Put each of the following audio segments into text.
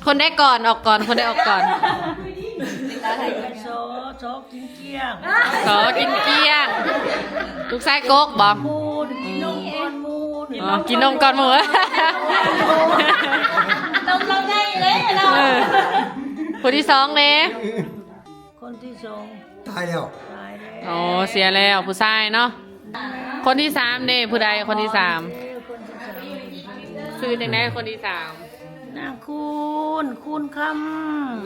ຄົນໃດກ່ອນ ອອກກ່ອນ ຄົນໃດອອກກ່ອນ? ຊອ ຊອກິນກ້ຽງ ຊອກິນກ້ຽງ. ລູກຊາຍກົກບໍ່? ອໍ ກິນນົມກ່ອນໝູ່. ນົມລາວໃຫຍ່ເລີຍເນາະ. ເອີ ຜູ້ທີສອງເດ້? ຄົນທີສອງຕາຍແລ້ວ ຕາຍແລ້ວ. ອໍ ເສຍແລ້ວ ຜູ້ຊາຍເນາະ. ຄົນທີສາມເດ້? ຜູ້ໃດຄົນທີສາມ? ຊື່ຈັ່ງໃດຄົນທີສາມ? ນາງຄູນ ຄູນຄຳ.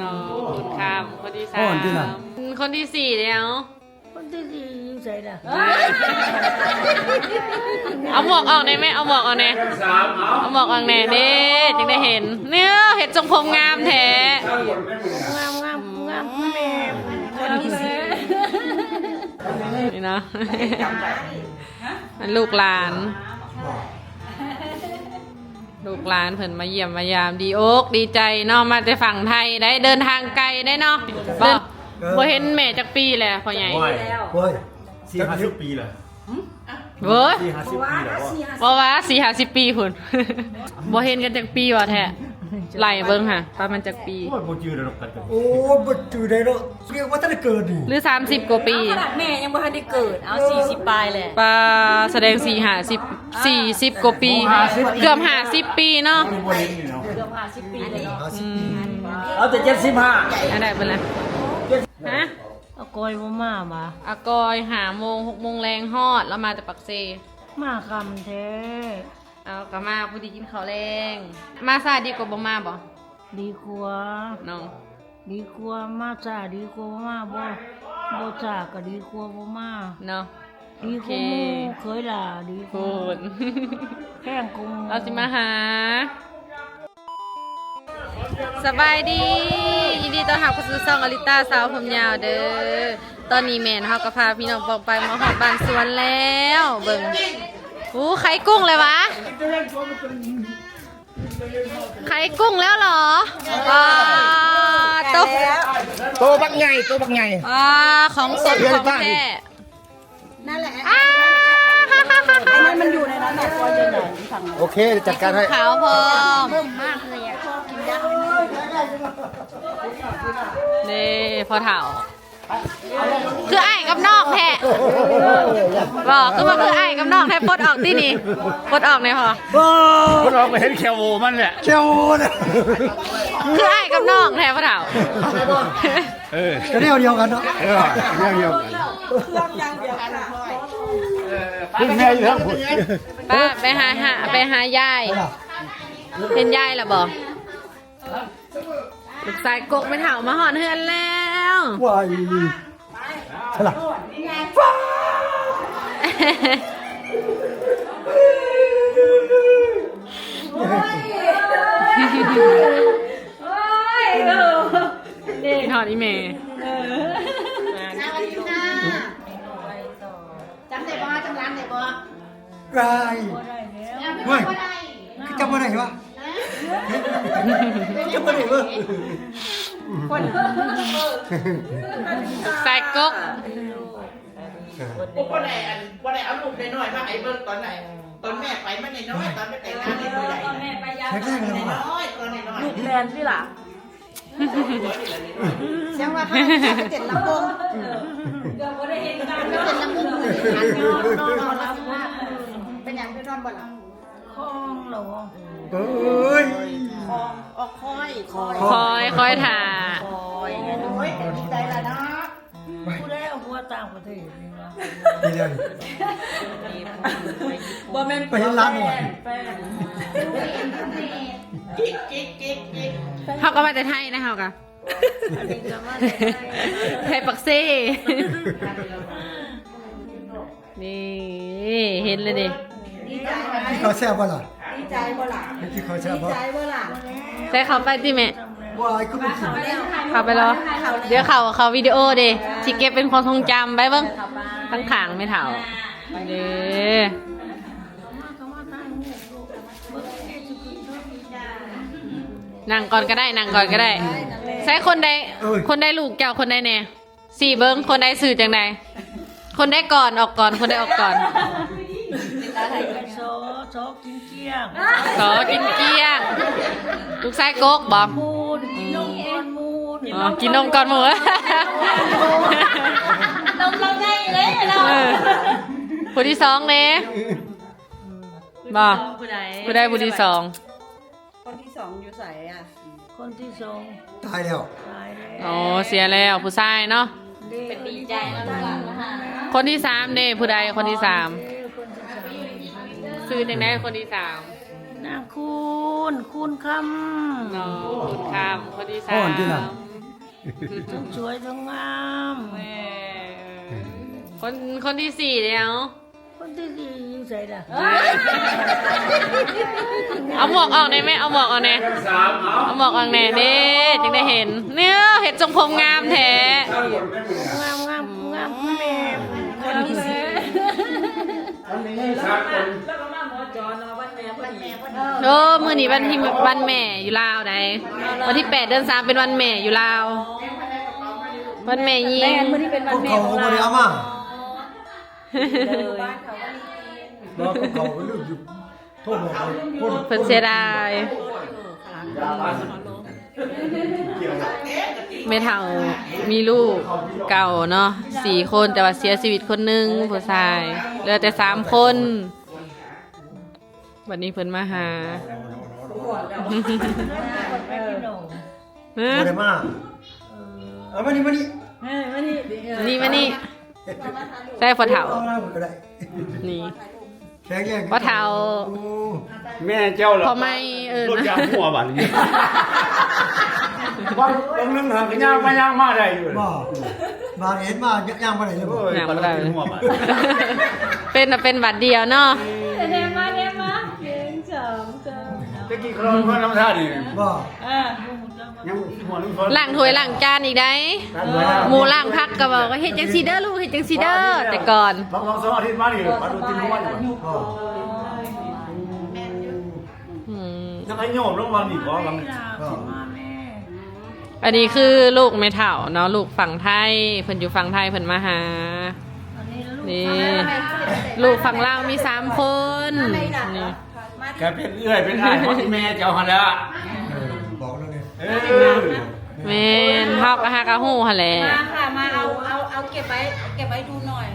ອໍ ຄູນຄຳ ຄົນທີສາມ. ຄົນທີສີ່ເດ້? ຄົນທີສີ່ຢູ່ໃສລະ? ເອົາໝວກອອກແດ່ແມ່ ເອົາໝວກອອກແດ່ ເອົາໝວກອອກແດ່ເດ້ ຈຶ່ງໄດ້ເຫັນ. ເນຍ ເຮັດຊົງຜົມງາມແທ້ ງາມ ງາມ ງາມ. ນີ້ເນາະ ອັນລູກຫຼານ ລູກຫຼານເພິ່ນມາຢ້ຽມມາຢາມ ດີອົກດີໃຈເນາະ. ມາແຕ່ຝັ່ງໄທໄດ໋ ເດີນທາງໄກໄດ໋ເນາະ. ບໍ່ ເອີ ບໍ່ເຫັນແມ່ຈັກປີແລ້ວພໍ່ໃຫຍ່? ໂອ້ຍ ໂອ້ຍ ສີ່ຫ້າສິບປີແລ້ວ. ເວີຍ ສີ່ຫ້າສິບປີແລ້ວບໍ່? ບໍ່ວ່າສີ່ຫ້າສິບປີພຸ້ນ ບໍ່ເຫັນກັນຈັກປີວ່າແທ້. ໄລ່ເບິ່ງຫາ ປະມານຈັກປີ? ໂອ້ຍ ບໍ່ຈື່ແລ້ວເນາະ ກັນ. ໂອ້ຍ ບໍ່ຈື່ໄດ້ເນາະ ສະແດງວ່າທັນໄດ້ເກີດນີ້ ຫຼືສາມສິບກວ່າປີ. ເອົາ ຂະໜາດແມ່ຍັງບໍ່ທັນໄດ້ເກີດ ເອົາ ສີ່ສິບປາຍແຫຼະ. ປາ ສະແດງສີ່ຫ້າສິບ ສີ່ສິບກວ່າປີ ເກືອບຫ້າສິບປີເນາະ ເກືອບຫ້າສິບປີເນາະ. ເອົາແຕ່ເຈັດສິບຫ້າ ອັນໃດເບິ່ງລະ? ຮະ? ອາກອຍບໍ່ມາຫວາ? ອາກອຍຫ້າໂມງ ຫົກໂມງແລງຮອດ ລາວມາແຕ່ປາກເຊ. ມາຄ່ຳແທ້. ເອົາ ກະມາພໍດີກິນເຂົ້າແລງ. ມາຊ້າດີກວ່າບໍ່ມາບໍ່? ດີກວ່າເນາະ ດີກວ່າມາຊ້າ ດີກວ່າບໍ່ມາ. ບໍ່ ບໍ່ຊ້າກະດີກວ່າບໍ່ມາເນາະ. ດີກວ່າໝູ່ເຄີຍຫຼ້າ ດີກວ່າ ແພງກວ່າໝູ່ ລາວຊິມາຫາ. ສະບາຍດີ ຍິນດີຕ້ອນຮັບເຂົ້າສູ່ຊ່ອງອາລິຕາສາວຜົມຍາວເດີ. ຕອນນີ້ແມ່ນເຮົາກໍພາພີ່ນ້ອງປ້ອງປາຍມາຮອດບ້ານສວນແລ້ວ. ເບິ່ງ ໂອ້ ໄຂ່ກຸ້ງແລ້ວຫວາ? ໄຂ່ກຸ້ງແລ້ວເຫລອ? ປາ ໂຕ ໂຕບັກໃຫຍ່ ໂຕບັກໃຫຍ່. ປາ ຂອງສົດຂອງແທ້. ນັ້ນແຫຼະ ອັນນັ້ນມັນຢູ່ໃນນັ້ນແຫຼະ ຕົວໃຫຍ່ໆ ອີກຝັ່ງໜຶ່ງ. ໂອເຄ ຈັດການໃຫ້. ຂາວພໍ ເບິ່ມມາກເລີຍອະ ເດ້ ພໍ່ເຖົ້າ. ຄືອ້າຍກັບນ້ອງແທ້ ບໍ່ ຄືວ່າຄືອ້າຍກັບນ້ອງແທ້. ປົດອອກຕິນີ້ ປົດອອກແດ່ພໍ່. ປົດອອກກໍເຫັນແຂ້ວໂຫວ່ມັນແຫຼະ ແຂ້ວໂຫວ່ນະ. ຄືອ້າຍກັບນ້ອງແທ້ພໍ່ເຖົ້າ. ເອີ ກໍແນວດຽວກັນເນາະ. ເອີ ແນວດຽວກັນ ເຄື່ອງຢ່າງດຽວກັນ. ເອີ ຄຸນແມ່ຢູ່ທາງພຸ້ນ. ປ້າໄປຫາ ຫາ ໄປຫາຍາຍ. ເຫັນຍາຍລະບໍ່? ລູກຊາຍກົກແມ່ເຖົ້າມາຮອດເຮືອນແລ້ວ. ວ້າຍ ໃສລະ? ໂອ້ຍ ໂອ້ຍ ເອີ ຄິດຮອດອີ່ແມ່. ຈຳໄດ້ບໍ່? ຈຳຫຼານໄດ້ບໍ່? ໄດ້. ບໍ່ໄດ້ແລ້ວ ເຮີ້ຍ ບໍ່ໄດ້ ຄືຈຳບໍ່ໄດ້ວະ? ຈຳບໍ່ໄດ້ເວີ້ຍ. ສາຍກົກ ບໍ່ໄດ້ ອັນ ບໍ່ໄດ້ເອົາຮູບນ້ອຍໆມາໃຫ້ເບິ່ງຕອນນັ້ນ ຕອນແມ່ໄປ ມັນນ້ອຍໆ ຕອນໄປແຕ່ງງານນີ້ບໍ່ໃຫຍ່ ຕອນແມ່ໄປຢາມ ນ້ອຍໆ ຕອນນ້ອຍໆ ລູກແລ່ນຕິລະ. ແສດງວ່າເຂົາຈະໄປເຕັ້ນລຳວົງ ເປັນລຳວົງ ເປັນຫຍັງ ໄປນອນບໍ່ລະ? ຄອງເຫຼືອ ເອີຍ ຄອງ ອໍ ຄອຍ ຄອຍ ຄອຍ ຄອຍຖ້າ ຄອຍ. ໂອ້ຍ ດີໃຈລະເນາະ. ຜູ້ໃດເອົາຜົວຕ່າງປະເທດນີ້ວະ? ບໍ່ແມ່ນ ໄປເຫັນລາວໜ້ອຍ ແຟນ ເຮົາກໍມາແຕ່ໄທນະ ເຮົາກໍ ອັນນີ້ກໍມາແຕ່ໄທ ໄທປາກເຊ. ນີ້ ເຫັນແລ້ວນີ້ ກິນເຂົ້າແຊບບໍ່ລະ? ດີໃຈບໍ່ລະ? ກິນເຂົ້າແຊບບໍ່? ດີໃຈບໍ່ລະ? ໃສ່ເຂົ້າໄປຕິແມ່. ບໍ່ ອ້າຍຄືບໍ່ກິນ. ເຂົ້າໄປເລາະ ດຽວເຂົ້າ ເຂົ້າວິດີໂອເດ້ ຊິເກັບເປັນຄວາມຊົງຈຳ. ໄປເບິ່ງທາງຂ້າງແມ່ເຖົ້າເດ້. ນັ່ງກ່ອນກໍໄດ້ ນັ່ງກ່ອນກໍໄດ້. ໃສ່ຄົນໃດ ເອີຍ ຄົນໃດລູກເຈົ້າ ຄົນໃດແດ່? ຊີ້ເບິ່ງ ຄົນໃດຊື່ຈັ່ງໃດ? ຄົນໃດກ່ອນ ອອກກ່ອນ ຄົນໃດອອກກ່ອນ? ຊອ ຊອກິນກ້ຽ ຂໍກິນກ້ຽງ. ລູກຊາຍກົກບໍ່? ມູນ ກິນນົມກ່ອນມູນ. ອໍ ກິນນົມກ່ອນໝູ່. ນົມລາວໃຫຍ່ເລີຍເນາະ. ເອີ ຜູ້ທີສອງເດ້? ບໍ່ ຜູ້ໃດ? ຜູ້ໃດຜູ້ທີສອງ? ຄົນທີສອງຢູ່ໃສອະ? ຄົນທີສອງຕາຍແລ້ວ. ຕາຍແລ້ວ. ອໍ ເສຍແລ້ວ ຜູ້ຊາຍເນາະ. ເດ້ ເປັນດີໃຈເນາະ ລູກຫຼານມາຫາ. ຄົນທີສາມເດ້? ຜູ້ໃດຄົນທີສາມ? ເດ້ ຄົນທີສາມ ຊື່ຈັ່ງໃດຄົນທີສາມ? ນາງຄູນ ຄູນຄຳ. ອໍ ຄູນຄຳ ຄົນທີສາມ. ທັງສວຍທັງງາມ. ແມ່ ຄົນ ຄົນທີສີ່ເດ້? ຄົນທີສີ່ຢູ່ໃສລະ? ເອົາໝວກອອກແດ່ແມ່ ເອົາໝວກອອກແດ່ ເອົາໝວກອອກແດ່ເດ້ ຈຶ່ງໄດ້ເຫັນ. ເນຍ ເຮັດຊົງຜົມງາມແທ້. ງາມ ງາມ ງາມຄືແມ່. ຄົນທີສີ່ ໂອ້ ມື້ນີ້ວັນທີ ວັນແມ່ຢູ່ລາວໃດ໋. ວັນທີແປດເດືອນສາມເປັນວັນແມ່ຢູ່ລາວ ວັນແມ່ຍິງ. ມື້ນີ້ເປັນວັນແມ່ຂອງລາວ. ເພິ່ນເສຍດາຍ. ແມ່ເຖົ້າມີລູກເກົ່າເນາະ ສີ່ຄົນ ແຕ່ວ່າເສຍຊີວິດຄົນໜຶ່ງ ຜູ້ຊາຍ ເຫຼືອແຕ່ສາມຄົນ. ບັດນີ້ເພິ່ນມາຫາ. ຮະ? ບໍ່ໄດ້ມາ. ເອົາມານີ້ ມານີ້ ເອີ ມານີ້ ມານີ້ ມານີ້. ໃສ່ພໍ່ເຖົ້າ ເອົາມາກໍໄດ້ ນີ້ ແຂກແຍກ ພໍ່ເຖົ້າ. ໂອ້ ແມ່ເຈົ້າລະ ພໍ່ໃໝ່ເອີ້ນ ລົດຢາງຫົວບາດນີ້. ບາດບາດໜຶ່ງຫາກະຍ່າງໄປຍ່າງມາໄດ້ຢູ່. ບໍ່ ບາດເຫັນມາຍ່າງບໍ່ໄດ້ເລີຍ. ໂອ້ຍ ຍ່າງບໍ່ໄດ້ ບາດລົດກິນຫົວບາດ. ເປັນນະ ເປັນບາດດຽວເນາະ. ແນມມາ ແນມມາ ໜຶ່ງ ສອງ ສາມ. ແຕ່ກີ້ເຂົາເວົ້ານຳທ່ານນີ້. ບໍ່ ເອີ ຍັງຫົວໜຶ່ງ ລ້າງຖ້ວຍລ້າງຈານອີກໃດ໋. ໝູ່ລ້າງຜັກກໍບອກວ່າ ເຮັດຈັ່ງຊີ້ເດີລູກ ເຮັດຈັ່ງຊີ້ເດີ ແຕ່ກ່ອນ. ບາງ ບາງສອງອາທິດມານີ້ ປາໂດດຕິດຫົວຢູ່. ອືມ ຍັງໃຫ້ໂຍມລົງວັງນີ້ບໍ່ວັງນີ້. ອັນນີ້ຄືລູກແມ່ເຖົ້າເນາະ ລູກຝັ່ງໄທ ເພິ່ນຢູ່ຝັ່ງໄທ ເພິ່ນມາຫາ. ນີ້ ລູກຝັ່ງລາວມີສາມຄົນ ນີ້. ກະເປັນເອື້ອຍເປັນອ້າຍຂອງອີ່ແມ່ເຈົ້າຫັ້ນແຫຼະ. ເອີ ບອກແລ້ວເດ້. ເອີ ແມ່ນ ເຮົາກະຫາກະຮູ້ຫັ້ນແຫຼະ. ມາຄ່ະ ມາເອົາ ເອົາ ເອົາເກັບໄວ້ ເກັບໄວ້ດູໜ່ອຍ.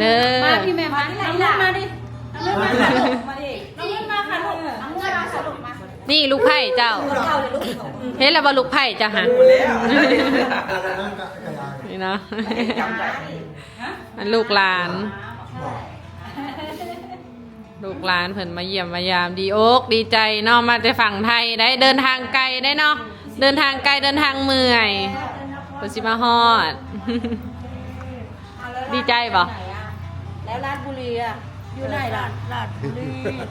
ເດີ ມາພີ່ແມ່ ມາ ເອົາເງິນມາດິ ເອົາເງິນມາ ມາດິ ເອົາເງິນມາຄ່ະລູກ ເອົາເງິນມາຄ່ະລູກ ມາ. ນີ້ລູກໃພ້ເຈົ້າ ເຫັນແລ້ວບໍ່ລູກໃພ້ເຈົ້າຫະ? ນີ້ເນາະ ອັນລູກຫຼານ. ລູກຫຼານເພິ່ນມາຢ້ຽມມາຢາມ ດີອົກດີໃຈເນາະ ມາແຕ່ຝັ່ງໄທໄດ໋ ເດີນທາງໄກໄດ໋ເນາະ ເດີນທາງໄກ ເດີນທາງເມື່ອຍ ເພິ່ນຊິມາຮອດ. ດີໃຈບໍ່? ແລ້ວລາດບຸລີອະ ຢູ່ໃນລະ? ລາດບຸລີ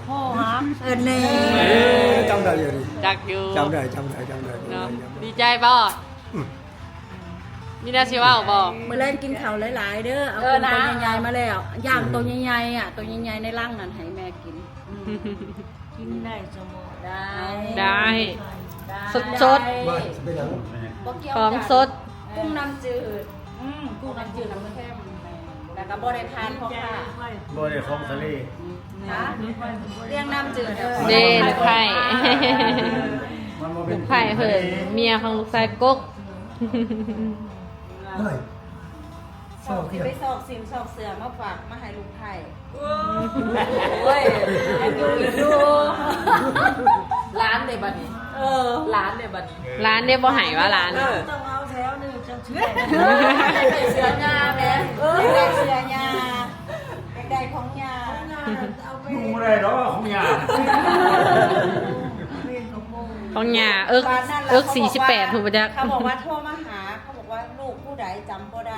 ໂພຫາ ເອີ ນີ້ ເອີ ຈຳໄດ້ຢູ່ນີ້ ຈັກຢູ່ ຈຳໄດ້ ຈຳໄດ້ ຈຳໄດ້ເນາະ. ດີໃຈບໍ່? ອືມ ມີແນວຊິເວົ້າບໍ່? ມື້ແລງກິນເຂົ້າຫຼາຍໆເດີ ເອົາ ເອີ ກົງ ນະ ໂຕໃຫຍ່ໆມາແລ້ວ ຍ່າງ ອືມ ໂຕໃຫຍ່ໆອະ ໂຕໃຫຍ່ໆໃນລັງນັ້ນໃຫ້ແມ່ກິນ. ອືມ ກິນໄດ້ສະໝໍ ໄດ້ ໄດ້ ໄດ້ ສົດໆ ບໍ່ ຊິເປັນຫຍັງ ບໍ່ກ່ຽວ ຂອງສົດ ກຸ້ງນ້ຳຈືດ ອືມ ກຸ້ງນ້ຳຈືດ ກຸ້ງນ້ຳເຄັມ ແລ້ວກໍບໍ່ໄດ້ຜ່ານພໍ່ຄ້າ ບໍ່ໄດ້ຂອງທະເລ ຮະ ລ້ຽງນ້ຳຈືດ ເດ້ ລູກໃພ້ ມັນບໍ່ເປັນ ລູກໃພ້ເພິ່ນ ເມຍຂອງລູກຊາຍກົກ. ໂອ້ຍ ຊອກຊິໄປຊອກສິ້ນຊອກເສື້ອມາຝາກມາໃຫ້ລູກໃພ້. ໂອ້ຍ ຫຼານເດ້ບັດນີ້ ເອີ ຫຼານເດ້ບັດນີ້ ຫຼານເດ້ ບໍ່ໃຫ້ວ່າຫຼານ ເອີ ຕ້ອງເອົາແຖວໜຶ່ງຈັ່ງຊິໄດ້ ໄດ້ເສື້ອຍາແໝ ເອີ ໄດ້ເສື້ອຍາ ໄດ້ຂອງຍາ ຂອງຍາ ເອົາໄປ ນຸ່ງບໍ່ໄດ້ດອກຂອງຍາ ຂອງຍາ ເອິກ ເອິກສີ່ສິບແປດ ພຸ້ນບໍ່ຈັກ ເຂົາບອກວ່າໂທມາຫາ ເຂົາບອກວ່າລູກຜູ້ໃດຈຳບໍ່ໄດ້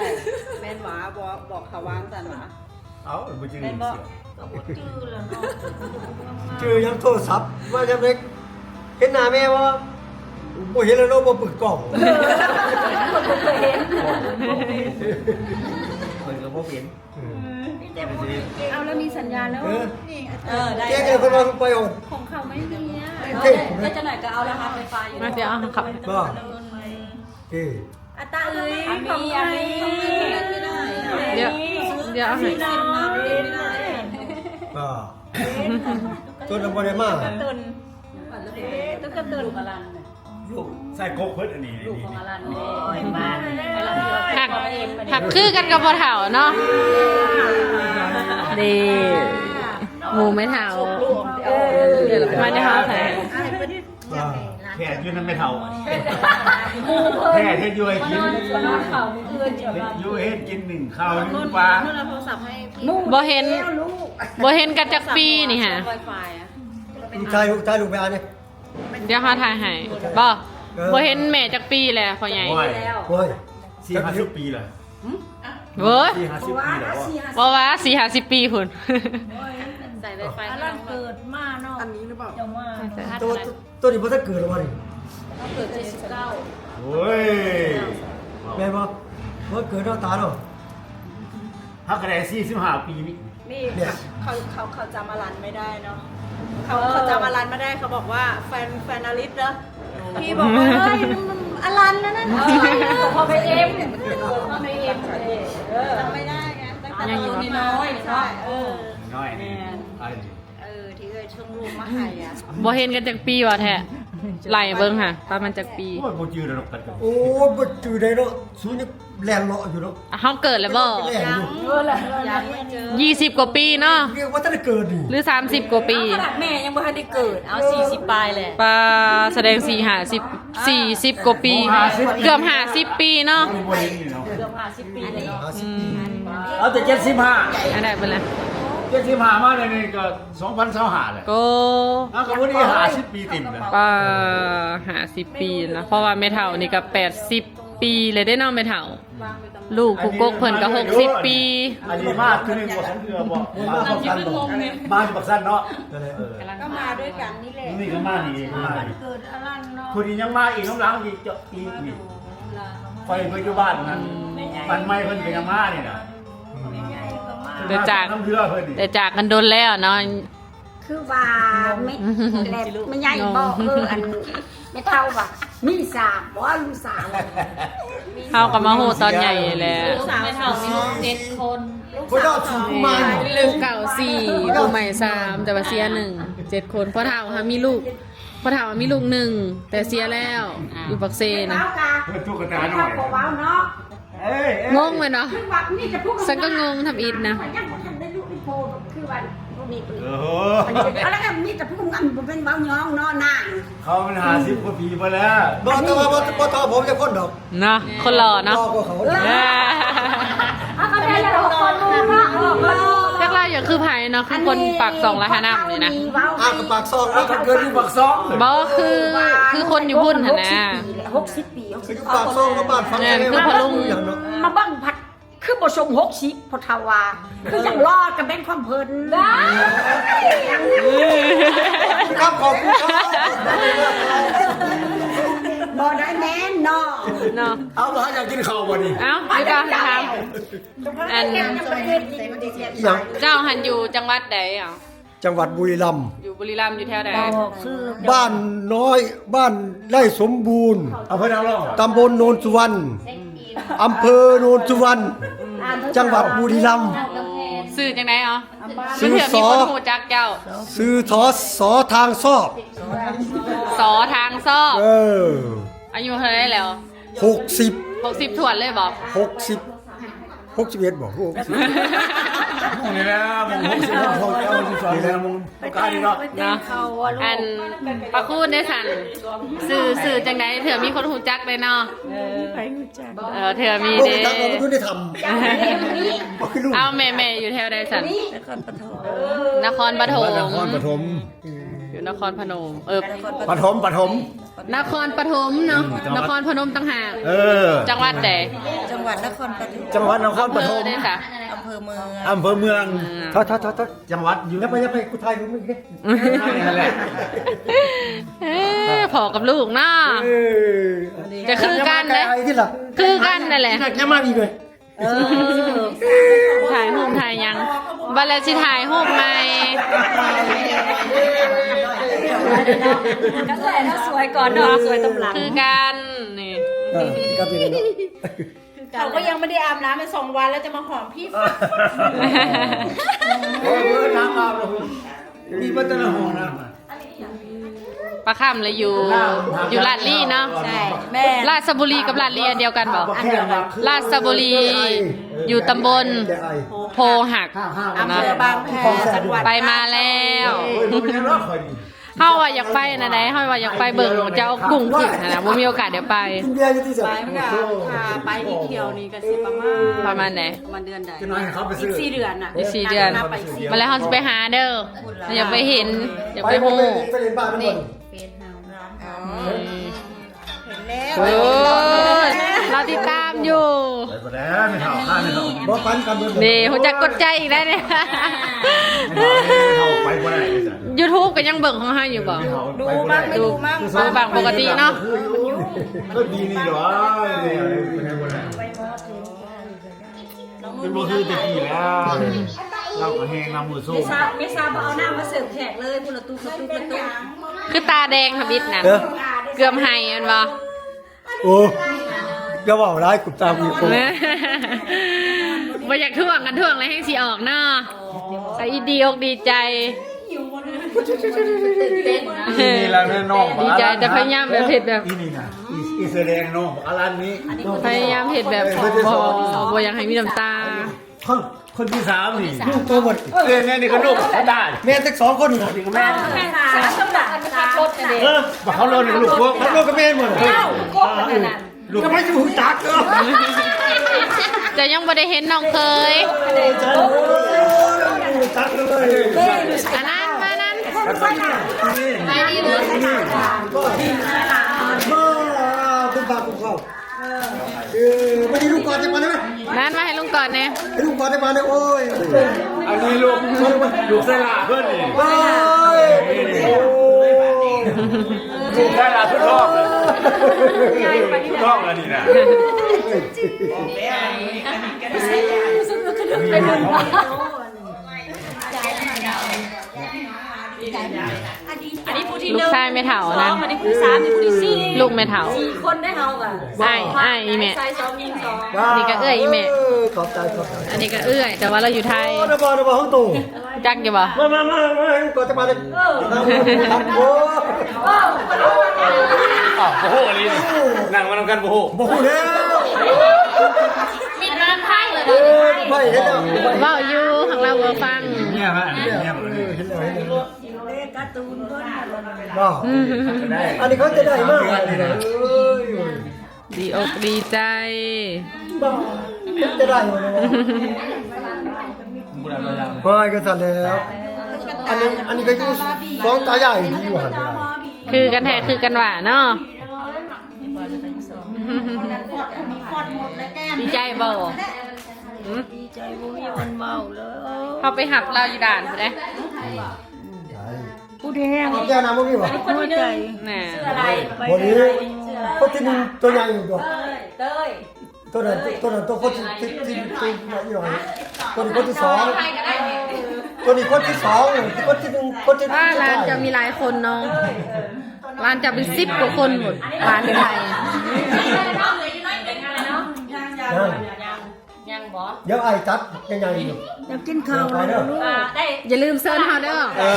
ແມ່ນຫວາ ບອກ ບອກເຂົາວ່າຈັ່ງຊັ້ນຫວາ ເອົ້າ ບໍ່ຈື່ ແມ່ນບໍ່? ຈື່ແລ້ວເນາະ ຈື່ຫຍັງ ໂທລະສັບມາຍາມໃດ ເຫັນໜ້າແມ່ບໍ່? ບໍ່ເຫັນແລ້ວເນາະ ບໍ່ປຶກກ້ອງ ເພິ່ນກໍບໍ່ເຫັນ ເອີ ມີແຕ່ຜູ້ເກັ່ງ ເອົາ ແລ້ວມີສັນຍານແລ້ວ ເອີ ເກັ່ງແລ້ວ ເພິ່ນວ່າໄປອອກ ຂອງເຂົາໄມ່ມີອະ ເກັ່ງ ເຮັດຈັ່ງໃດກໍເອົາລະຫັດໄຟຟ້າຢູ່ ມາ ດຽວເອົາ ເຂົາ ບໍ່ ເອີ ອາຕາເອີຍ ຂອງໃຜ ດຽວ ດຽວເອົາໃຫ້ ບໍ່ ຕົນບໍ່ໄດ້ມາ ກະຕຸນ ເອີ ຕຸກກະຕຸນ ລູກຊາຍກົກເພິ່ນ ອັນນີ້ ລູກຂອງອາລັນນີ້ ມາແລ້ວ ຮັກ ຮັກຄືກັນກັບພໍ່ເຖົ້າເນາະ ເດ້ ໝູ່ແມ່ເຖົ້າ ເອີ ມາແຕ່ເຮົາໃສ ອ່າ ແຂກຢູ່ນຳແມ່ເຖົ້າ ແຂກເຮັດຢູ່ໃຫ້ກິນ ເຮັດຢູ່ເຮັດກິນ ໜຶ້ງເຂົ້າໜຶ້ງປາ ບໍ່ເຫັນ ບໍ່ເຫັນກັນຈັກປີນີ້ຫາ ລູກຊາຍ ລູກຊາຍ ລູກໄປອ່ານເດ້ ດຽວເຮົາຖ່າຍໃຫ້ ບໍ່ ເອີ ບໍ່ເຫັນແມ່ຈັກປີແລ້ວພໍ່ໃຫຍ່ ໂອ້ຍ ໂອ້ຍ ສີ່ຫ້າສິບປີແລ້ວ ເວີຍ ສີ່ຫ້າສິບປີແລ້ວບໍ່ ບໍ່ວ່າສີ່ຫ້າສິບປີພຸ້ນ ສາຍໄວຟາຍ ອາລັນເກີດມາເນາະ ອັນນີ້ຫຼືເປົ່າ ເຈົ້າມາ ໂຕ ໂຕນີ້ບໍ່ທັນເກີດແລ້ວບໍ່ນີ້ ເຮົາເກີດເຈັດສິບເກົ້າ ໂອ້ຍ ແມ່ນບໍ່ ບໍ່ເກີດເນາະຕາເນາະ ເຮົາກະໄດ້ສີ່ສິບຫ້າປີນີ້ ນີ້ ເຂົາ ເຂົາ ເຂົາຈຳອາລັນໄມ່ໄດ້ເນາະ ເຂົາ ເອີ ເຂົາຈຳອາລັນໄມ່ໄດ້ ເຂົາບອກວ່າແຟນ ແຟນອາລິດເດີ ພີ່ບອກວ່າ ເຮີ້ຍ ອາລັນນັ້ນ ເອີ ພໍ່ແມ່ເອັມ ພໍ່ແມ່ເອັມ ເອີ ຈຳໄມ່ໄດ້ໄງ ຕັ້ງແຕ່ໂຕນ້ອຍໆເນາະ ເອີ ນ້ອຍ ແມ່ນ ເອີ ທີ່ເອື້ອຍສົ່ງລູກມາໃຫ້ອະ ບໍ່ເຫັນກັນຈັກປີວ່າແທ້ ໄລ່ເບິ່ງຫາ ປະມານຈັກປີ ໂອ້ຍ ບໍ່ຈື່ແລ້ວເນາະ ໂອ້ຍ ບໍ່ຈື່ໄດ້ເນາະ ສູຍັງ ແລ່ນເລາະຢູ່ເນາະ ເຮົາເກີດແລ້ວບໍ່ ແລ່ນຢູ່ ຍັງ ຍັງບໍ່ເຈີ ຍີ່ສິບກວ່າປີເນາະ ຍັງບໍ່ທັນໄດ້ເກີດນີ້ ຫຼືສາມສິບກວ່າປີ ຂະໜາດແມ່ຍັງບໍ່ທັນໄດ້ເກີດ ເອົາສີ່ສິບປາຍແຫຼະ ປາ ສະແດງສີ່ຫ້າສິບ ສີ່ສິບກວ່າປີ ຫ້າສິບ ເກືອບຫ້າສິບປີເນາະ ບໍ່ໄດ້ເຫັນນີ້ເນາະ ເກືອບຫ້າສິບປີເນາະ ຫ້າສິບປີ ເອົາແຕ່ເຈັດສິບຫ້າ ອັນໃດເບິ່ງລະ ເຈັດສິບຫ້າມາດຽວນີ້ກະສອງພັນຊາວຫ້າແຫຼະ ໂອ້ ເອົາກະບໍ່ໄດ້ຫ້າສິບປີເຕັມແລ້ວ ປາ ຫ້າສິບປີນະ ເພາະວ່າແມ່ເຖົ້ານີ້ກະແປດສິບປີແລ້ວເດ້ເນາະ ແມ່ເຖົ້າ ລູກຜູ້ກົກເພິ່ນກະຫົກສິບປີ ອັນນີ້ມາຄືໜຶ່ງບໍ່ສອງເທື່ອບໍ່ ມາຢູ່ປາກຊັນເນາະ ເອີ ກະມາດ້ວຍກັນນີ້ແຫຼະ ນີ້ກະມານີ້ ມານີ້ ເກີດອາລັນເນາະ ຜູ້ນີ້ຍັງມາອີກນຳຫຼັງອີກ ອີກນີ້ ຂ້ອຍໄປຢູ່ບ້ານນັ້ນ ບ້ານໃໝ່ເພິ່ນກະຍັງມານີ້ນະ ແຕ່ຈາກ ນຳເຮືອເພິ່ນນີ້ ແຕ່ຈາກກັນດົນແລ້ວເນາະ ຄືວ່າແມ່ ແລະແມ່ໃຫຍ່ບອກ ເອີ ອັນແມ່ເຖົ້າວ່າມີສາມບໍ່ ລູກສາວ ເຮົາກະມາຮູ້ຕອນໃຫຍ່ແຫຼະ ລູກສາວແມ່ເຖົ້າມີເຈັດຄົນ ຜູ້ເຈົ້າສູງມາ ລູກເກົ່າສີ່ ຜູ້ໃໝ່ສາມ ແຕ່ວ່າເສຍໜຶ່ງ ເຈັດຄົນ ພໍ່ເຖົ້າຫາມີລູກ ພໍ່ເຖົ້າຫາມີລູກໜຶ່ງ ແຕ່ເສຍແລ້ວ ຢູ່ປາກເຊນະ ເພິ່ນຕຸກກະຕານ້ອຍ ເຂົາບໍ່ເວົ້າເນາະ ເອີ ງົງແມ່ນບໍ່ ສັນກະງົງທຳອິດນະ ຍັງບໍ່ທັນໄດ້ລູກໄດ້ໂພ ຄືວ່າບໍ່ມີ ໂອ້ໂຫ ອັນນີ້ ແລ້ວກະມີແຕ່ຜູ້ອັນບໍ່ແມ່ນເວົ້າຍ້ອງເນາະນາງ ເຂົາມັນຫ້າສິບກວ່າປີໄປແລ້ວ ບໍ່ ແຕ່ວ່າບໍ່ ບໍ່ທໍ່ຜົມຈັກຄົນດອກ ເນາະ ຄົນຫຼໍ່ເນາະ ຫຼໍ່ກວ່າເຂົາ ເອີ ເຮົາກະໄດ້ຫຼໍ່ຄົນໜຶ່ງເນາະ ຈັກລາວຢາກຄືໃຜເນາະ ຄືຄົນປາກຊ່ອງລະຫານ້ຳນີ້ນະ ອ້າວ ກະປາກຊ່ອງ ເອີ ກະເກີດຢູ່ປາກຊ່ອງ ບໍ່ ຄື ຄືຄົນຢູ່ພຸ້ນຫັ້ນນະ ຫົກສິບປີ ຫົກສິບປີ ຢູ່ປາກຊ່ອງ ມາບ້ານຝັ່ງ ແມ່ນ ຄືພໍ່ລຸງ ມາເບິ່ງພັດ ຄືບໍ່ຊົງຫົກສິບ ພໍ່ເຖົ້າວ່າ ຄືຈັ່ງຫຼໍ່ກະແມ່ນຂອງເພິ່ນ ຄັບ ຂອບຄຸນຄັບ ບໍ່ໄດ້ແມ່ນເນາະ ເນາະ ເອົາ ບໍ່ຢາກກິນເຂົ້າບໍ່ນີ້ ເອົ້າ ດຽວກ່ອນ ຖາມ ອັນ ເຈົ້າຫັ້ນຢູ່ຈັງຫວັດໃດ ເອົ້າ ຈັງຫວັດບຸລີລຳ ຢູ່ບຸລີລຳ ຢູ່ແຖວໃດ ບ້ານນ້ອຍ ບ້ານໄຮ່ສົມບູນ ອຳເພີນາງລອງ ຕຳບົນໂນນສຸວັນ ອຳເພີໂນນສຸວັນ ຈັງຫວັດບຸລີລຳ ຊື່ຈັ່ງໃດເອົາ ຊື່ ມັນເທື່ອມີຄົນຮູ້ຈັກເຈົ້າ ຊື່ ສ ສ ທາງຊອບ ສ ທາງຊອບ ເອີ ອາຍຸເທົ່າໃດແລ້ວ ຫົກສິບ ຫົກສິບຖ້ວນເລີຍບໍ່ ຫົກສິບ ຫົກສິບເອັດບໍ່ ຫົກສິບ ໝ່ອງນີ້ແຫຼະ ໝ່ອງຫົກສິບ ຫົກສິບສອງ ນີ້ແຫຼະ ໝ່ອງ ກາຍເນາະ ເນາະ ອັນ ປາຄູນເດຊັ້ນ ຊື່ ຊື່ຈັ່ງໃດ ເທື່ອມີຄົນຮູ້ຈັກເດເນາະ ເອີ ເທື່ອມີເດ ບໍ່ຮູ້ຈັກ ບໍ່ຮູ້ໄດ້ທຳ ບໍ່ຄືລູກ ເອົາ ແມ່ ແມ່ຢູ່ແຖວໃດຊັ້ນ ນະຄອນປະຖົມ ນະຄອນປະຖົມ ຢູ່ນະຄອນພະນົມ ເອີ ປະຖົມ ປະຖົມ ນະຄອນປະຖົມເນາະ ອືມ ນະຄອນພະນົມຕ່າງຫາກ ເອີ ຈັງຫວັດໃດ ຈັງຫວັດນະຄອນປະຖົມ ຈັງຫວັດນະຄອນປະຖົມ ອຳເພີໃດຊະ ອຳເພີເມືອງ ອືມ ເທົ່າ ເທົ່າ ເທົ່າ ເທົ່າ ຈັງຫວັດຢູ່ ຢ່າໄປ ຢ່າໄປ ກູຖ່າຍຮູບມັນເດ້ ນັ້ນແຫຼະ ເອີ ພໍ່ກັບລູກເນາະ ເອີ ກະຄືກັນເດ້ ຄືກັນນັ້ນແຫຼະ ຢ່າມາອີກເລີຍ ເອີ ຖ່າຍຮູບຖ່າຍຫຍັງ ບັດແລ້ວຊິຖ່າຍຮູບໃໝ່ ກະສວຍແລ້ວສວຍກ່ອນເນາະ ສວຍຕົບຫຼັງ ຄືກັນນີ້ ເອີ ຄືກັນຢູ່ເນາະ ເຂົາກະຍັງບໍ່ໄດ້ອາບນ້ຳໄປສອງວັນ ແລ້ວຈະມາຫອມພີ່ ໂອ້ຍ ນ້ຳອາບແລ້ວ ມີເບິດແຕ່ລະຫ້ອງນ້ຳ ປາຄຳລະຢູ່ ຢູ່ລາດລີເນາະ ໃຊ່ ແມ່ນ ລາຊະບູລີກັບລາດລີອັນດຽວກັນບໍ່? ອັນດຽວກັນ ລາຊະບູລີຢູ່ຕຳບົນໂພຫັກ ອຳເພີບາງແພ ຈັງຫວັດ ໄປມາແລ້ວ ເຮົາວ່າຢາກໄປຫັ້ນນະ ເຮົາວ່າຢາກໄປເບິ່ງເຈົ້າກຸ້ງຂຶ້ນຫັ້ນນະ ບໍ່ມີໂອກາດໄດ້ໄປ ໄປ ມັນກໍຖ້າໄປອີກທ່ຽວນີ້ກໍຊິປະມານ ປະມານໃດ? ປະມານເດືອນໃດ? ອີກສີ່ເດືອນນະ ອີກສີ່ເດືອນ ມາແລ້ວເຮົາຊິໄປຫາເດີ ຢາກໄປເຫັນ ຢາກໄປຮູ້ ນີ້ເຟສເຮົາ ເຫັນແລ້ວ ເອີ ລາວຕິດຕາມຢູ່ ໄປບໍ່ໄດ້ ແມ່ເຖົ້າ ຂ້າແມ່ເຖົ້າ ບໍ່ປັນກັນເບິ່ງ ນີ້ ຮູ້ຈັກກົດໃຈອີກແລ້ວນີ້ ແມ່ເຖົ້າ ແມ່ເຖົ້າໄປບໍ່ໄດ້ ຢູທູບກໍຍັງເບິ່ງຂອງເຮົາຢູ່ບໍ່? ເອີ ແມ່ເຖົ້າ ດູມັກ ໄປບໍ່ໄດ້ ດູມັກ ດູບັງປົກກະຕິເນາະ ກໍດີນີ້ດອກ ໄປບໍ່ໄດ້ ມັນບໍ່ຄືແຕ່ກີ້ແລ້ວ ລາວກໍແຮງນຳມືໂຊ ເມຊາ ເມຊາບໍ່ເອົານ້ຳມາເສີບແຂກເລີຍ ພຸ້ນລະຕຸກລະຕຸກລະຕຸກ ຄືຕາແດງທຳອິດນະ ເອີ ເກືອບໄຫ້ແມ່ນບໍ່? ໂອ້ ຢ່າເວົ້າຫຼາຍ ກູຕາມີຄົນ ບໍ່ຢາກທ້ວງ ຄັນທ້ວງແລ້ວແຮງຊິອອກເນາະ ສາວອີດດີອົກດີໃຈ ອີ່ນີ້ລະແມ່ນ້ອງ ດີໃຈ ແຕ່ພະຍາຍາມແບບເຮັດແບບ ອີ່ນີ້ນະ ອີ່ ອີ່ເສືອແດງນ້ອງ ອາລັນນີ້ ພະຍາຍາມເຮັດແບບບໍ່ ບໍ່ຢາກໃຫ້ມີນ້ຳຕາ ຄົນ ຄົນທີສາມນີ້ ລູກໂຕໝົດ ເອີ ແມ່ນີ້ກໍລູກ ໄດ້ ແມ່ຈັກສອງຄົນນີ້ ນີ້ກໍແມ່ ແມ່ສາມ ເອີ ບັກເຂົາໂລດນີ້ກໍລູກກົກ ເຂົາໂລດກໍແມ່ໝົດ ເອີ ລູກກໍບໍ່ຮູ້ຈັກ ເຈົ້າຍັງບໍ່ໄດ້ເຫັນນ້ອງເຂີຍ ເອີ ເຈົ້າ ເອີ ບໍ່ຮູ້ຈັກເລີຍ ອັນນັ້ນ ມານັ້ນ ໄປດີເດີ ເອີ ເອີ ມານີ້ລູກກອດຈັກບາດໄດ້ໄໝ? ນັ້ນ ມາໃຫ້ລຸງກອດແດ່ ໃຫ້ລຸງກອດຈັກບາດໄດ້ ໂອ້ຍ ອັນນີ້ລູກ ລູກຊາຍຫຼ້າເພິ່ນນີ້ ໂອ້ຍ ລູກຊາຍຫຼ້າສຸດທ້ອງ ສຸດທ້ອງອັນນີ້ນະ ອັນນີ້ຜູ້ທີໜຶ່ງ ລູກຊາຍແມ່ເຖົ້ານັ້ນ ອັນນີ້ຜູ້ທີສາມ ອັນນີ້ຜູ້ທີສີ່ ລູກແມ່ເຖົ້າ ສີ່ຄົນໄດ້ເຮົາກໍ ອ້າຍ ອ້າຍອີ່ແມ່ ຊາຍສອງຍິງສອງ ນີ້ກໍເອື້ອຍອີ່ແມ່ ເອີ ຂອບໃຈ ຂອບໃຈ ອັນນີ້ກໍເອື້ອຍ ແຕ່ວ່າລາວຢູ່ໄທ ໂອ້ ນະບໍ່ ນະບໍ່ ເຮົາໂຕ ຈັກຢູ່ບໍ່? ມາ ມາ ມາ ມາ ກ່ອນຈະມາເດ້ ເອີ ໂອ້ ອ້າວ ບໍ່ຮູ້ອີ່ຫຼີ ນັ່ງມານຳກັນບໍ່ຮູ້ ບໍ່ຮູ້ແລ້ວ ມີນາໄທເລີຍ ເອີ ໄປເຮັດແລ້ວ ເວົ້າຢູ່ ທາງລາວບໍ່ຟັງ ເມຍມາ ເມຍມາ ເອີ ເຫັນແລ້ວ ເຫັນແລ້ວ ເລກກາຕູນເພິ່ນ ບໍ່ ອັນນີ້ເຂົາຈະໄດ້ມາ ເອີ ດີອົກດີໃຈ ຈະໄດ້ບໍ່ ບໍ່ໄດ້ກໍຊັ້ນແລ້ວ ອັນນີ້ ອັນນີ້ກໍຢູ່ສອງຕາຍາຍຢູ່ຫັ້ນ ຄືກັນແທ້ຄືກັນວ່າເນາະ ດີໃຈບໍ່? ດີໃຈບໍ່ມີອັນເວົ້າເລີຍ ເຮົາໄປຮັບລາວຢູ່ດ່ານພຸ້ນເດ້ ຜູ້ແດງ ແກ້ວນ້ຳບໍ່ມີບໍ່? ຫົວໃຈ ນະ ບໍ່ມີ ຄົນທີໜຶ່ງຕົວໃຫຍ່ຢູ່ຕົວະ ເຕີຍ ຕົວນັ້ນ ຕົວນັ້ນຕົວຄົນທີ ທີ ທີ ຕົວໃຫຍ່ ຕົວນີ້ຄົນທີສອງ ຕົວນີ້ຄົນທີສອງ ຄົນທີໜຶ່ງ ຄົນທີ ຫຼານເຈົ້າມີຫຼາຍຄົນເນາະ ຫຼານເຈົ້າເປັນສິບກວ່າຄົນພຸ້ນ ຫຼານໄທ ຍັງ ຍັງບໍ່? ດຽວອ້າຍຈັດໃຫຍ່ໆຢູ່ ຢາກກິນເຂົ້າແລ້ວລູກ ຢ່າລືມເຊີນເຮົາເດີ ເອີ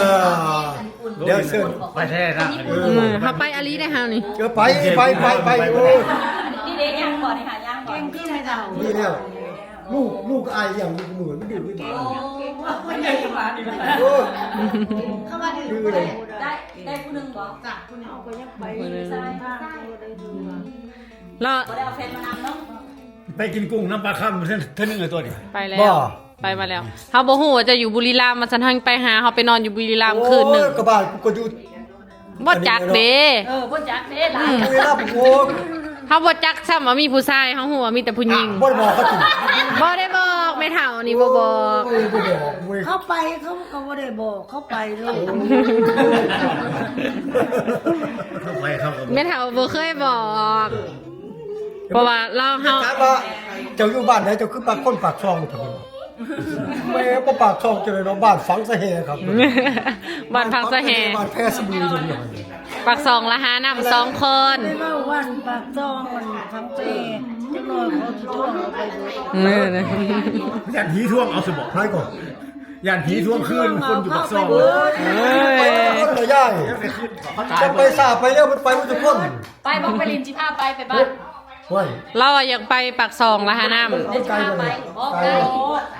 ດຽວເຊີນ ໄປແທ້ນະ ເອີ ເຮົາໄປອີ່ຫຼີໄດ໋ເຮົານີ້ ເອີ ໄປ ໄປ ໄປ ໄປ ໂອ້ຍ ນີ້ເດ້ ຍັງບໍ່ນີ້ຫາ ຍັງບໍ່ ເກັ່ງຄືໄດ໋ເຮົາ ນີ້ແລ້ວ ລູກ ລູກອ້າຍຍັງຢູ່ມື້ມັນດື້ໄປບາດ ໂອ້ຍ ເຂົາວ່າດື້ ດື້ເລີຍ ໄດ້ ໄດ້ຜູ້ໜຶ່ງບໍ່? ຈັກຜູ້ໜຶ່ງ ເຮົາກໍຍັງໄປ ຜູ້ໜຶ່ງ ລະ ບໍ່ໄດ້ເອົາແຟນມານຳເນາະ ໄປກິນກຸ້ງນຳປາຄຳເທື່ອ ເທື່ອໜຶ່ງແລ້ວຕົວະນີ້ ໄປແລ້ວ ບໍ່ ໄປມາແລ້ວ ເຮົາບໍ່ຮູ້ວ່າເຈົ້າຢູ່ບຸລີລຳ ວ່າຊັ້ນ ເຮົາໄປຫາ ເຮົາໄປນອນຢູ່ບຸລີລຳຄືນໜຶ່ງ ໂອ້ຍ ກໍບ້ານກູກໍຢູ່ ບໍ່ຈັກເດ້ ເອີ ບໍ່ຈັກເດ້ຫຼາຍ ອືມ ບຸລີລຳ ໂອ້ຍ ເຮົາບໍ່ຈັກຊ້ຳວ່າມີຜູ້ຊາຍ ເຮົາຮູ້ວ່າມີແຕ່ຜູ້ຍິງ ອ່ະ ບໍ່ໄດ້ບອກເຂົາຕິ ບໍ່ໄດ້ບອກ ແມ່ເຖົ້ານີ້ບໍ່ບອກ ໂອ້ຍ ບໍ່ບອກເວີຍ ເຂົາໄປ ເຂົາກໍບໍ່ໄດ້ບອກ ເຂົາໄປໂລດ ເຂົາໄປ ເຂົາກໍ ແມ່ເຖົ້າບໍ່ເຄີຍບອກ ເພາະວ່າລາວເຮົາ ຖາມວ່າເຈົ້າຢູ່ບ້ານໃດ ເຈົ້າຄືປາກຄົນປາກຊ່ອງ ແມ່ບໍ່ປາກຊ່ອງຈັ່ງໃດເນາະ ບ້ານຝັງສະແຫຄັບ ບ້ານຝັງສະແຫ ບ້ານແພສະບູ ປາກຊ່ອງລະຫານ້ຳສອງຄົນ ໄດ້ເວົ້າບ້ານປາກຊ່ອງມັນຝັງສະແຫ ຈັກໜ້ອຍເຂົາຊິທວງເອົາໄປເບິດ ເອີ ນະ ຢ້ານຜີທວງເອົາຊະບໍ ໃຜກໍ ຢ້ານຜີທວງຄືນ ຄົນຢູ່ປາກຊ່ອງ. ເອີຍ ຄົນລະຍາຍ ຈະໄປສາໄປແລ້ວ ມັນໄປໝົດທຸກຄົນ. ໄປບໍ່ ໄປຫຼິ້ນ ຊິພາໄປ ໄປບ້ານ. ໂອ້ຍ ລາວວ່າຢາກໄປປາກຊ່ອງລະຫານ້ຳ. ໄປ ໄປ ໄປ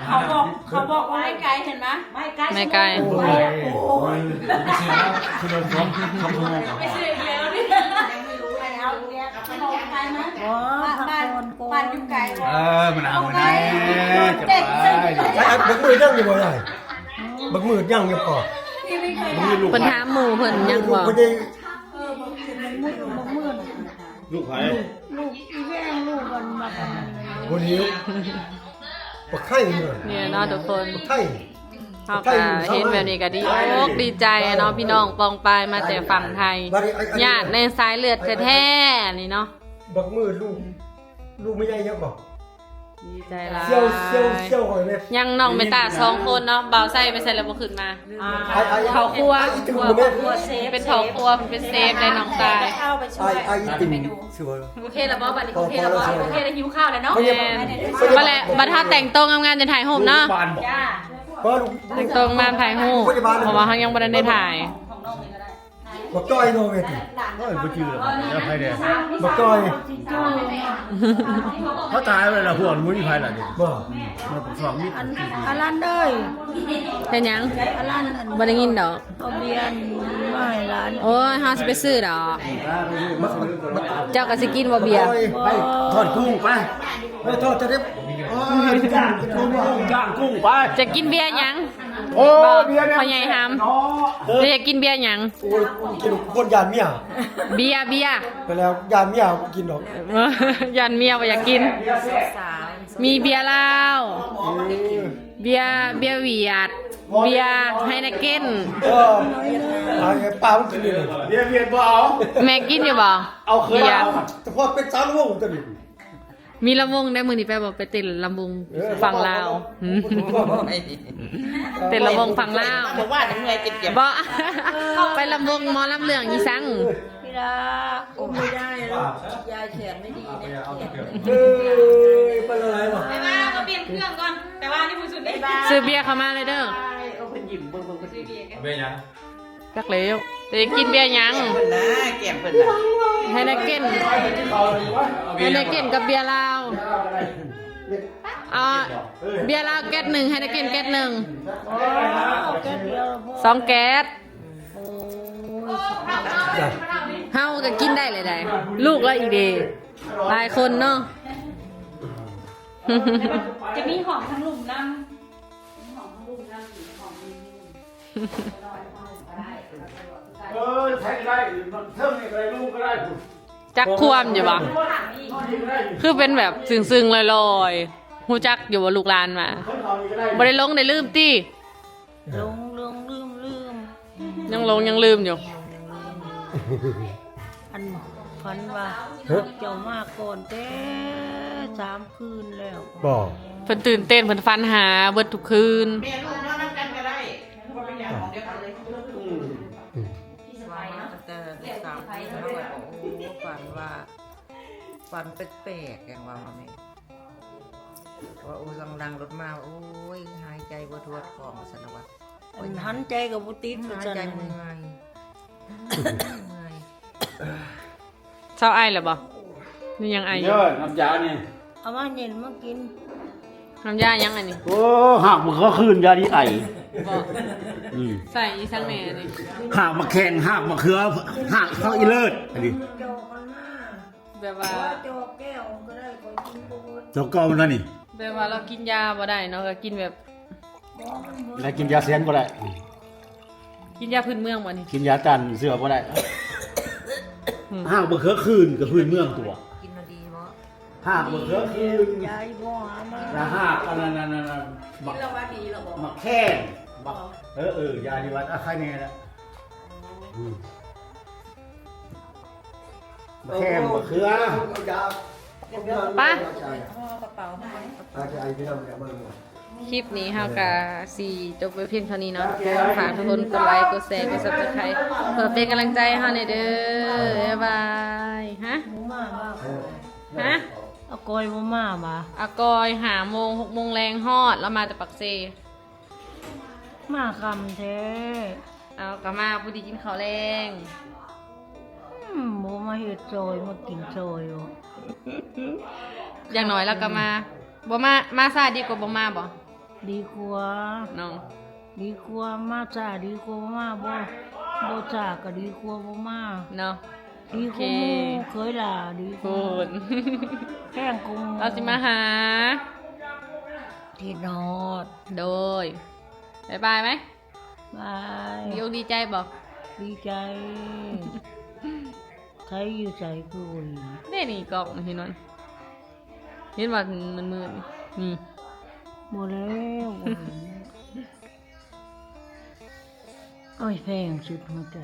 ເຂົາບອກ ເຂົາບອກວ່າໄມ່ໄກ ເຫັນມະ? ໄມ່ໄກ ໄມ່ໄກ. ໂອ້ຍ ໄປ ໄປ ໄປ ໄປຊື້ອີກແລ້ວນີ້ ໄປເອົາແກະຂະໜົມໄປມາ. ບ້ານ ບ້ານຢູ່ໄກ. ເອີ ມັນເອົາໄດ້ ຈະໄປ. ບັກມືດຍັງຢູ່ບໍ່ຍາຍ? ບັກມືດຍັງຢູ່ບໍ່? ເພິ່ນຖາມໝູ່ເພິ່ນຍັງບໍ່? ລູກໃຜ? ລູກອີແວງ ລູກມັນມາ. ບໍ່ດີ ບັກໄຂ່ນີ້ເນາະ ທຸກຄົນ. ບັກໄຂ່ ເຮົາກະເຫັນແບບນີ້ກະດີອົກດີໃຈເນາະ ພີ່ນ້ອງປ້ອງປາຍມາແຕ່ຝັ່ງໄທ ຍາດໃນສາຍເລືອດແທ້ໆນີ້ເນາະ. ບັກມືດ ລູກ ລູກແມ່ໃຫຍ່ຍັງບໍ່? ດີໃຈຫຼາຍ. ສ່ຽວ ສ່ຽວ ສ່ຽວຂ້ອຍແດ່. ຍັງນ້ອງເມດຕາສອງຄົນເນາະ. ບ່າວໄຊໄປໃສແລ້ວບໍ່ຂຶ້ນມາ? ອ່າ ເຂົ້າຄົວ ເປັນພໍ່ຄົວ ເປັນເຊຟໄດ້ນ້ອງຊາຍ. ອ້າຍ ອ້າຍອີຕິ່ມຊື່ວ່າ ໂອເຄລະບໍ່? ບັດນີ້ໂອເຄລະບໍ່? ໂອເຄລະ ຫິວເຂົ້າແລ້ວເນາະ. ແມ່ນ ບັດແຫຼະ ບັດເຮົາແຕ່ງໂຕງາມໆ ຈະຖ່າຍຮູບເນາະ. ແຕ່ງໂຕງາມຖ່າຍຮູບ ເພາະວ່າເຮົາຍັງບໍ່ທັນໄດ້ຖ່າຍ. ບັກຈ້ອຍເນາະແມ່ຕິ. ໂອ້ຍ ບໍ່ຈື່ແລ້ວ ແລ້ວໃຜແດ່? ບັກຈ້ອຍ ເຂົາຕາຍໄປແລ້ວ ພວກມັນບໍ່ມີໃຜລະນີ້. ບໍ່ ມັນປາກຊ່ອງມີ. ອັນ ອັນນັ້ນເອີຍ ເຮັດຫຍັງ? ອັນນັ້ນ ອັນ ບໍ່ໄດ້ຍິນດອກ. ເອົາເບຍມາໃຫ້ຫຼານ. ໂອ້ຍ ເຮົາຊິໄປຊື້ດອກ. ເຈົ້າກະຊິກິນບໍ່ເບຍ? ໄປທອດກຸ້ງໄປ. ໄປທອດຈະໄດ້. ໂອ້ຍ ຍ່າງກຸ້ງໄປ. ຈະກິນເບຍຫຍັງ? ໂອ້ຍ ເບຍ ພໍ່ໃຫຍ່ຫຳ ເຈົ້າຢາກກິນເບຍຫຍັງ? ໂອ້ຍ ກິນຄົນຢ້ານເມຍ. ເບຍ ເບຍ ໄປແລ້ວຢ້ານເມຍບໍ່ກິນດອກ. ຢ້ານເມຍບໍ່ຢາກກິນ. ມີເບຍລາວ ເອີ ເບຍ ເບຍຫວຽດ ເບຍໄຮເນເກັນ. ເອີ ປາມັນກິນເບຍຫວຽດບໍ່ເອົາ. ແມ່ກິນຢູ່ບໍ່? ເອົາເຄີຍເອົາ ສະເພາະເປັນສາວລຳວົງຕົວນີ້. ມີລຳວົງໄດ້ ມື້ນີ້ໄປບໍ່? ໄປເຕັ້ນລຳວົງ ເອີ ຝັ່ງລາວ ເຕັ້ນລຳວົງຝັ່ງລາວ. ບໍ່ ໄປລຳວົງໝໍລຳເລື່ອງອີສັງ. ທີ່รัก อุ้มไม่ได้แล้ว ยายแขนไม่ดีเนี่ย แขน เอ้ย เป็นอะไรวะ? บ๊ายบาย มาเปลี่ยนเครื่องก่อน แต่ว่านี่คุณสุดนี่ ຊື້ເບຍເຂົ້າມາເລີຍເດີ. ເອົາເພິ່ນຍິ້ມເບິ່ງ ເບິ່ງເພິ່ນ ຊື້ເບຍກັນ ເບຍຫຍັງ? ຈັກແລ້ວ ແຕ່ກິນເບຍຫຍັງ? ເພິ່ນນະ ແກ້ມເພິ່ນນະ ໄຮເນເກັນ ໄຮເນເກັນກັບເບຍລາວ. ອ່າ ເບຍລາວແກັດໜຶ່ງ ໄຮເນເກັນແກັດໜຶ່ງ ສອງແກັດ. ເຮົາກະກິນໄດ້ແຫຼະໃດ໋ ລູກລາວອີກເດ ຫຼາຍຄົນເນາະ. ຈະມີຫ້ອງທາງລຸ່ມນຳ ມີຫ້ອງທາງລຸ່ມນຳ ຫ້ອງໜຶ່ງ. ເອີ ໃຊ້ໄດ້ ເທິງນີ້ກະໄດ້ ລຸ່ມກະໄດ້. ຈັກຄວາມຢູ່ບໍ່? ຄືເປັນແບບຊຶ້ງໆ ລອຍໆ ຮູ້ຈັກຢູ່ບໍ່ ລູກຫຼານມາ? ບໍ່ໄດ້ຫຼົງໄດ້ລືມຕິ? ຫຼົງ ຫຼົງ ລືມ ລືມ ຍັງຫຼົງຍັງລືມຢູ່. ອັນ ຝັນວ່າ ຮະ ເຈົ້າມາກ່ອນແຕ່ສາມຄືນແລ້ວ. ບໍ່ ເພິ່ນຕື່ນເຕັ້ນ ເພິ່ນຝັນຫາເບິດທຸກຄືນ. ແມ່ລູກນອນນຳກັນກະໄດ້ ບໍ່ເປັນຫຍັງ ຫ້ອງດຽວກັນເລີຍ. ອືມ ອືມ ວ່າມາຕັ້ງແຕ່ສາມຄືນແລ້ວ ໂອ້ ຝັນວ່າ ຝັນແປກໆ ຫຍັງວ່າແມ່ ວ່າ ໂອ້ ສັງດັງລົດມາ ໂອ້ຍ ຫາຍໃຈບໍ່ທົ່ວທ້ອງ ວ່າຊັ້ນນະວ່າ. ອັນ ຫັນໃຈກະບໍ່ຕິດ ຫາຍໃຈເມື່ອຍ ເມື່ອຍ. ເຊົາໄອແລ້ວບໍ່? ນີ້ຍັງໄອຢູ່. ເດີ ນ້ຳຢານີ້ ເອົາມາເຢັນມາກິນ. ນ້ຳຢາຫຍັງອັນນີ້? ໂອ້ ຫາກມັນກະຄືນຢາດີໄອ. ບໍ່ ອືມ ໃສ່ອີສັງແດ່ນີ້? ຫາກໝາກແຂ່ງ ຫາກໝາກເຂືອ ຫາກຜັກອີເລີດ ອັນນີ້. ແບບວ່າ ດອກແກ້ວກະໄດ້ ຂ້ອຍກິນບໍ່ໝົດ. ດອກເກົ່າມັນນັ້ນນີ້ ແບບວ່າລາວກິນຢາບໍ່ໄດ້ເນາະ ກະກິນແບບ ແລ້ວກິນຢາແສນບໍ່ໄດ້. ກິນຢາພື້ນເມືອງບໍ່ນີ້? ກິນຢາຕ້ານເຊື້ອບໍ່ໄດ້. ອືມ ຫາກບັກເຂືອຄືນກະພື້ນເມືອງຕົວະ. ກິນແລ້ວດີບໍ່? ຫາກບັກເຂືອຄືນ ຢາອີ່ພໍ່ຫາມາ ລະຫາກອັນນັ້ນ ອັນນັ້ນ ອັນນັ້ນ ບັກ ກິນແລ້ວວ່າດີແລ້ວບໍ່? ໝາກແຂ່ງ ບັກ ເອີ ເອີ ຢາດີວ່າ ອາ ໄຄແນ່ລະ. ອືມ ແຂ້ງ ບັກເຂືອ ໄປ ຄລິບນີ້ເຮົາກະຊິຈົບໄວ້ພຽງເທົ່ານີ້ເນາະ. ຂໍຝາກທຸກຄົນກົດໄລ ກົດແຊ ກົດຊັບສະໄຄ ເພື່ອເປັນກຳລັງໃຈໃຫ້ເຮົາແດ່ເດີ. ບາຍບາຍ. ຮະ? ຮະ? ອາກອຍບໍ່ມາຫວາ? ອາກອຍຫ້າໂມງ ຫົກໂມງແລງຮອດ ລາວມາແຕ່ປາກເຊ. ມາຄ່ຳແທ້. ເອົາ ກໍມາພໍດີກິນເຂົ້າແລງ. ອືມ ບໍ່ມາເຮັດຊ່ອຍ ມາກິນຊ່ອຍບໍ? ຢ່າງໜ້ອຍລາວກໍມາ. ບໍ່ມາ ມາຊ້າດີກວ່າບໍ່ມາບໍ? ດີກວ່າເນາະ. ດີກວ່າມາຊ້າດີກວ່າບໍ່ມາ. ບໍ່ ບໍ່ຊ້າກໍດີກວ່າບໍ່ມາເນາະ. ດີກວ່າໝູ່ ເຄີຍຫຼ້າດີກວ່າ ແພງກວ່າໝູ່. ລາວຊິມາຫາ ທີ່ນອດ. ໂດຍ ບາຍບາຍໄໝ? ບາຍ. ດີອົກດີໃຈບໍ? ດີໃຈ. ໃຜຢູ່ໃສຄືບໍ່ເຫັນ? ເດ້ນີ້ກ້ອງເຫັນບໍ່? ເຫັນວ່າມັນມືດນີ້ ບໍ່ແລ້ວ ບໍ່ເຫັນ. ໂອ້ຍ ແພງສຸດຫົວໃຈ.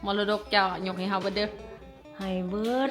ມໍລະດົກເຈົ້າຍົກໃຫ້ເຮົາເບິດເດີ້. ໃຫ້ເບິດ.